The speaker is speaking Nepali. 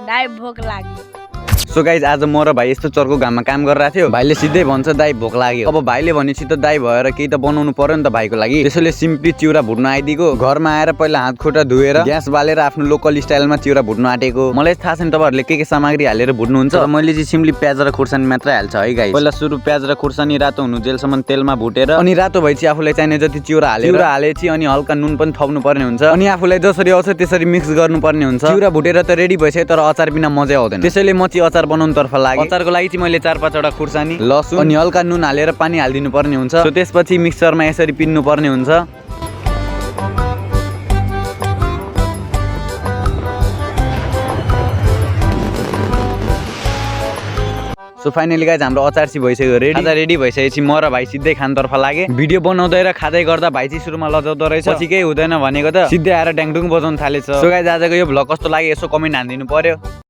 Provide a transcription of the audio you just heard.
दाइ भोक लाग्यो। सो गाइज आज म र भाइ यस्तो चर्को घाममा काम गरिरहेको थियो। भाइले सिधै भन्छ दाइ भोक लाग्यो। अब भाइले भनेपछि त दाइ भएर केही त बनाउनु पर्यो नि त भाइको लागि। त्यसैले सिम्पली चिउरा भुट्न आइदिएको। घरमा आएर पहिला हात खुट्टा धुएर ग्यास बालेर आफ्नो लोकल स्टाइलमा चिउरा भुट्न आँटेको। मलाई थाहा छैन तपाईँहरूले के सामग्री हालेर भुट्नुहुन्छ। मैले चाहिँ सिम्पली प्याज र खुर्सानी मात्रै हाल्छ है गाइज। पहिला सुरु प्याज र खुर्सानी रातो हुनुजेलसम्म तेलमा भुटेर अनि रातो भएपछि आफूलाई चाहिने जति चिउरा हालेपछि अनि हल्का नुन पनि थप्नु पर्ने हुन्छ। अनि आफूलाई जसरी आउँछ त्यसरी मिक्स गर्नुपर्ने हुन्छ। चिउरा भुटेर त रेडी भइसक्यो तर अचार बिना मजै आउँदैन। त्यसैले म चाहिँ अचार बनाउनुतर्फ लागेँ। अचारको लागि चाहिँ मैले 4-5 वटा खुर्सानी, लसुन अनि हल्का नुन हालेर पानी हालिदिनु पर्ने हुन्छ। सो त्यसपछि मिक्सरमा यसरी पिन्नु पर्ने हुन्छ। सो फाइनली गाइज हाम्रो अचार चाहिँ भइसक्यो रेडी। खाजा रेडी भइसकेपछि म र भाइ सिधै खानतर्फ लागे। भिडियो बनाउँदै र खाँदै गर्दा भाइ चाहिँ सुरुमा लजाउँदो रहेछ, पछि केही हुँदैन भनेको त सिधै आएर ड्याङडुङ बजाउन थालेछ। सो गाइज आजको यो भ्लग कस्तो लाग्यो यसो कमेन्ट हानिदिनु पर्यो।